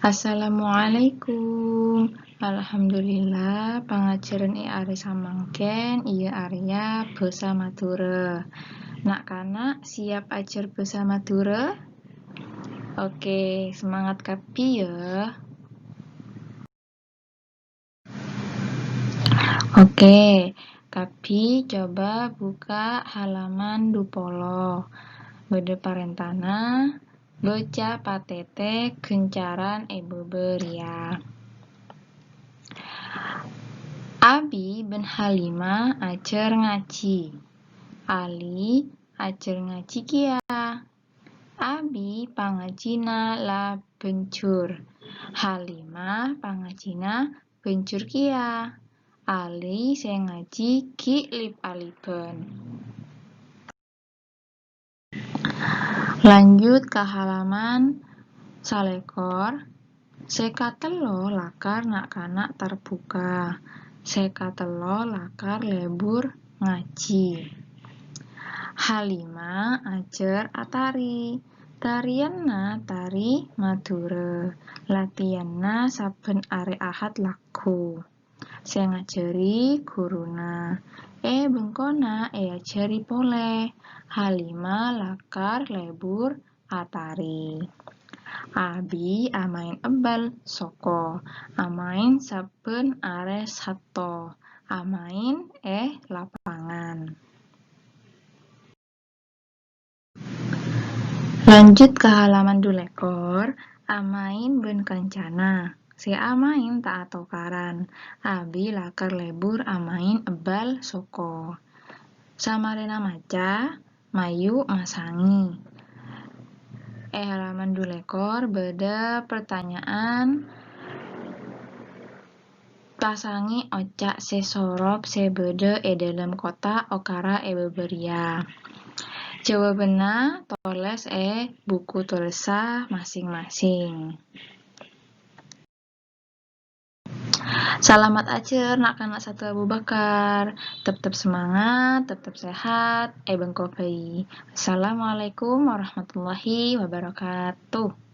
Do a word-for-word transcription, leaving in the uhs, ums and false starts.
Assalamualaikum. Alhamdulillah, pangajhârân è arè samangkèn iyâ arèya bhâsa Madhurâ. Na'-kana' siap ajhâr bhâsa Madhurâ? Oke, semangat kabbhi yâ. Oke, kabbhi coba buka halaman dupolo. Bâdâ parèntana, bâca patètè ghâncaran è bâbâ rèya. Abi bân Halimah ajhâr ngajhi. Ali ajhâr ngajhi kèya. Abi pangajhina la bânjhur. Halimah pangajhina bânjhur kèya. Ali sè ngajhi ghi' lip-aliban. Lanjut ka halaman salèkor. Sè katello lakar na'-kana' tarbuka. Sè katello lakar lebur ngajhi. Halimah ajhâr atari. Tariyanna tari Madhurâ. Latiyanna sabbhân arè Ahad lagghu. Sè ngajhâri ghuruna. È bengkona èajhâri polè. Halimah lakar lebur atari. Abi amaèn ebbâl soko. Amaèn sabbhân arè Satto. Amaèn è lapangan. Lanjut ka halaman dulèkor, amaèn bân kancana. Sè amaèn ta' atokaran. Abi lakar lebur amaèn ebbâl soko. Samarèna maca, mayu masangè. È halaman dulèkor bâdâ pertanyaan. Pasangè oca' sè sorop sè bâdâ è dâlem kotak okara è bâbâ rèya. Jâwâbânna tolès è buku tolèssa masing-masing. Salamet ajhâr, na'-kana' Satu Abu Bakar. Teptep semangat, teptep sehat, è bengko bhâi. Assalamualaikum warahmatullahi wabarakatuh.